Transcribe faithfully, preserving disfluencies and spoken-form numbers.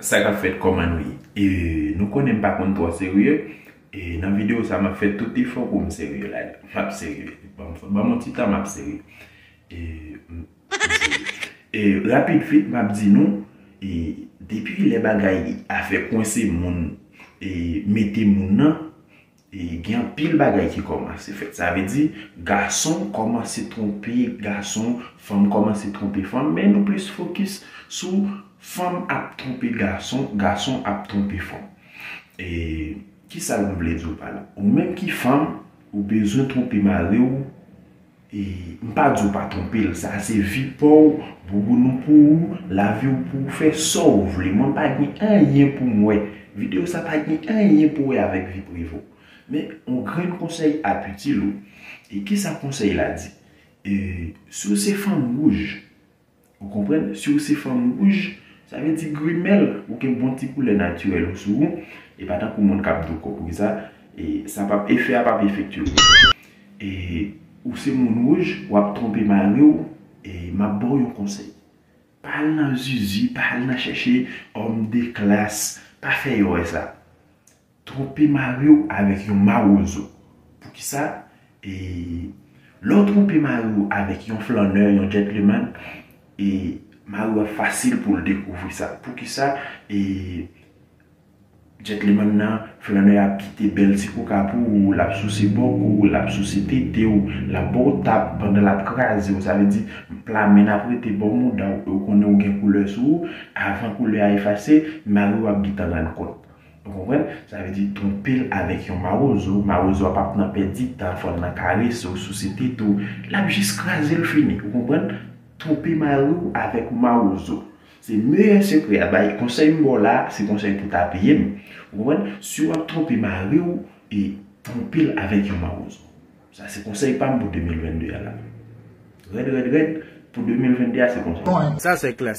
Sa k ap fèt, kòman nou ye? E, nou konnen m pa konn twò serye. E, nan videyo sa, m ap fè tout efò pou m serye la. M ap serye. Ban m, ban m yon ti tan, m ap serye. E, m, m serye. E, rapid vit, m ap di nou, e, depi lè bagay afè kwense moun, e, mete moun nan, e gen anpil bagay ki kòmanse fèt. Sa vle di, gason kòmanse twonpe gason, fanm kòmanse twonpe fanm, men nou plis fokis sou fanm ap twonpe gason, gason ap twonpe fanm. E kisa m vle di w pa la? Ou menm ki fanm, ou bezwen twonpe mari w, e m pa di w pa twonpe l, sa se vi pa w, bouboun ou pou ou, lavi w pou ou, fè sa w vle. Mwen pa gen anyen pou m wè. Videyo sa pa gen anyen pou wè avèk vi prive w. Men, yon grenn konsèy ap itil ou. E kisa konsèy la di? E, si w se fanm wouj, ou konprann? Si w se fanm wouj, sa vle di grimèl, ou gen bon ti koulè natirèl ou sou ou, e pa tankou moun k ap di w kòb. Poukisa? E sa p ap, efè a p ap efektye w. E ou se moun wouj, w ap twonpe mari w, e m ap ba w yon konsèy. Pa al nan zuzu, pa al nan chèche òm de klas, pa fè yo wè sa. Twonpe mari w avèk yon mawozo. Poukisa? E lè w twonpe mari w avèk yon flannè, yon gentleman, e mari w ap fasil pou l dekouvri sa. Poukisa? E gentleman nan, flannè ap kite bèl ti koka pou ou, l ap souse bòk ou, l ap souse tete w, l ap ba w tap pandan l ap kraze w. Sa vle di, pla men n ap rete bò mouda w, e w konnen w gen koulè sou ou, avan koulè a efase, mari w ap gentan rann kont. Ou konprann? Sa vle di, twonpe l avèk yon mawozo, mawozo a p ap nan pèdi tan, fò l nan karese w, souse tete w, l ap jis kraze l fini. Ou konprann? Twonpe mari w avèk mawozo. Se meyè sekrè a, bay konsèy m ba w la, se konsèy pou ta peye m. Ou konprann? Si w ap twonpe mari w, e twonpe l avèk yon mawozo. Sa se konsèy pa m pou de mil vennde a la. Rèd, rèd, rèd, pou de mil vennde a se konsèy. Sa se klè.